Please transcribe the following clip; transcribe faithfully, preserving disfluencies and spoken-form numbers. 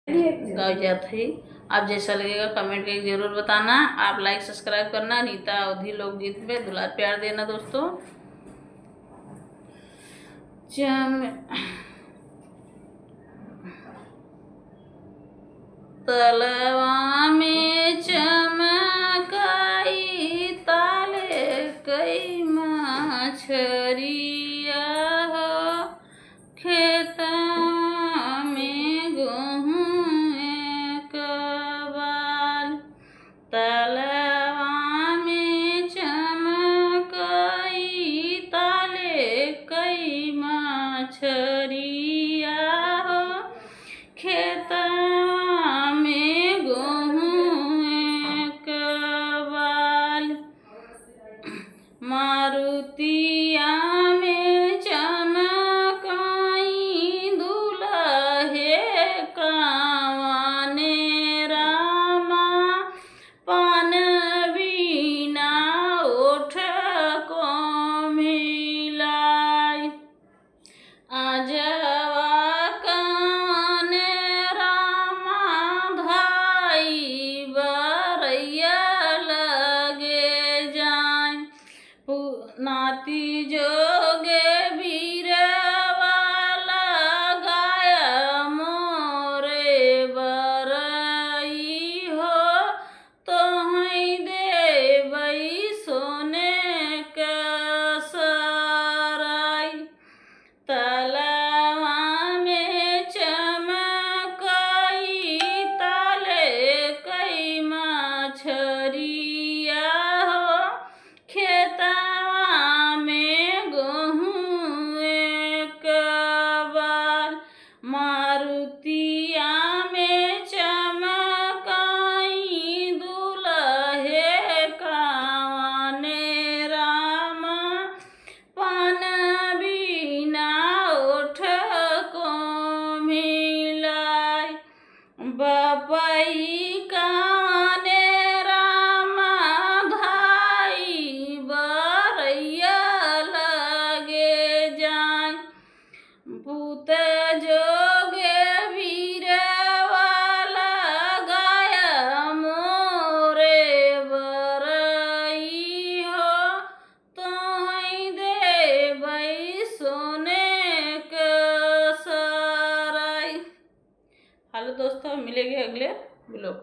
गाई जात है। आप जैसा लगेगा comment करके जरूर बताना। आप like subscribe करना, नीता अवधी लोकगीत पे दुलार प्यार देना दोस्तों। चम तलवा में चमकाई ताले कई मछरिया हो, खेतवा में गोहूँ एक बाल। तलवा में चमकाई ताले कई मछरिया हो, खेतवा में गोहूँ एक बाल। मारुतिया में चमकाई दुलहे कवने रामा, पान बिना ओठ को मिलाई। आजवा कवने रामा धाई बरैया लगे जाए। पु-, नाती जोगे बीरवा लगाया मोरे बरई हो, तोहई देबई सोने के सराई। तलवा में चमकाई ताले कई मछरिया हो, खेतवा में गोहूँ एक बाल। मारुतिया में चमकाई दुलहे कवने रामा, पान बिना ओठ को मिलाई। बपई कवने रामा धाई बरैया लगे जाए। पूत जोगे बीरवा लगाया मोरे बरई हो, तोहई देबई सोने के सराई। हेलो दोस्तों, मिलेंगे अगले vlog में।